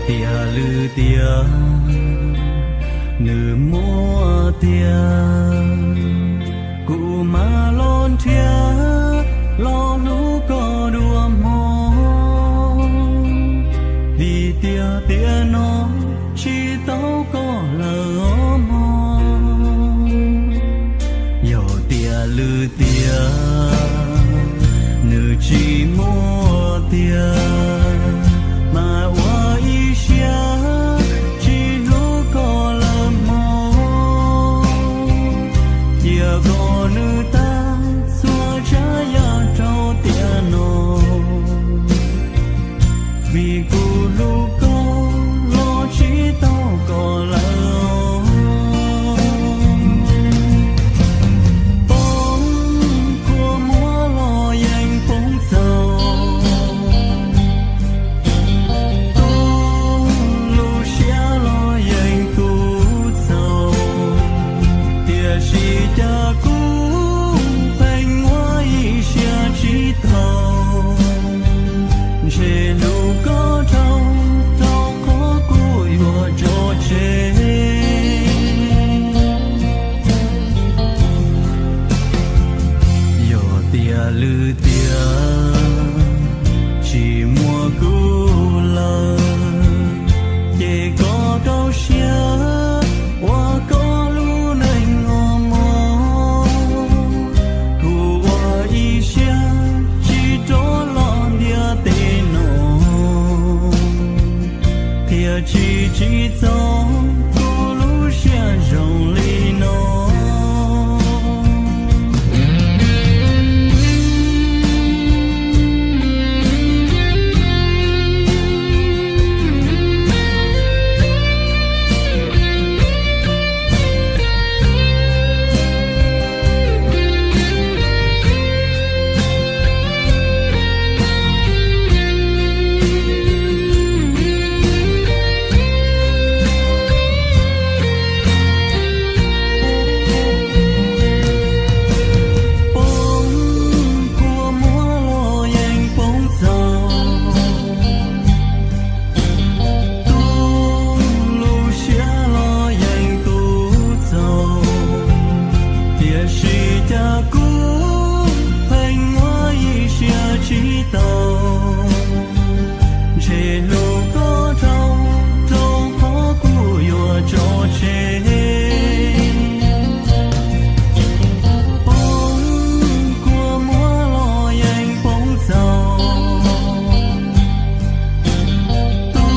Tiam lwm tiam nws muaj tiag, kuv mam los nrhiav los hlub koj dua mog, vim tiag tiam no tsis tau koj lawm os mog. Yog tiam lwm tiam nws tsis muaj tiag, mas ua ib siab tsis hlub koj lawm mog. Cia kom nws tag txhua tsav yam rau tiam no, vim kuv hlub koj los tsis tau koj lawm. Poob kua muag los yeej poob txaus, tu lub siab los yeej tu txaus, tiam sis cas kuv pheej muab ib siab tsis tau, ntshe hlub koj dhau, dhau qhov kuv yuav tso tseg. Yog tiam lwm tiam tsis muaj kuv lawm, ces koj rau siab ua koj lub neej os mog. Kuv ua ib siab tsis rov los ntiaj teb no, thiaj tsis tsim txom kuv lub siab zoo li no. Poob kua muag los yeej poob txaus, tu lub siab los yeej tu txaus, tiam sis cas kuv pheej muab ib siab tsis tau, ntshe hlub koj dhau, dhau qhov kuv yuav tso tseg. Poob kua muag los yeej poob txaus, tu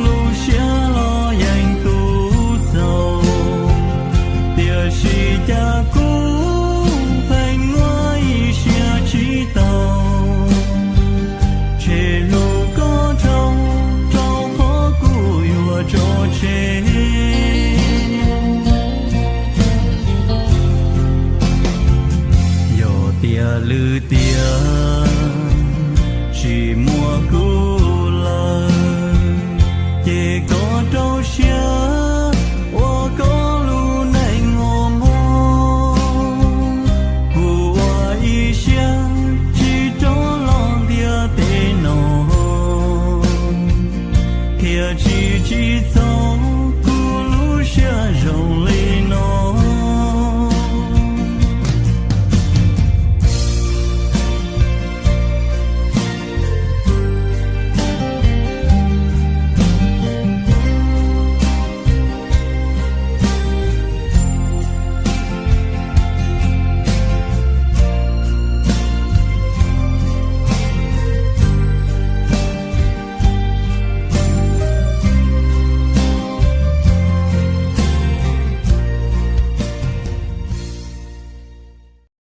lub siab los yeej tu txaus, tiam sis cas kuv pheej muab ib siab tsis tau, ntshe hlub koj dhau, dhau qhov kuv yuav tso tseg. Yog tiam lwm tiam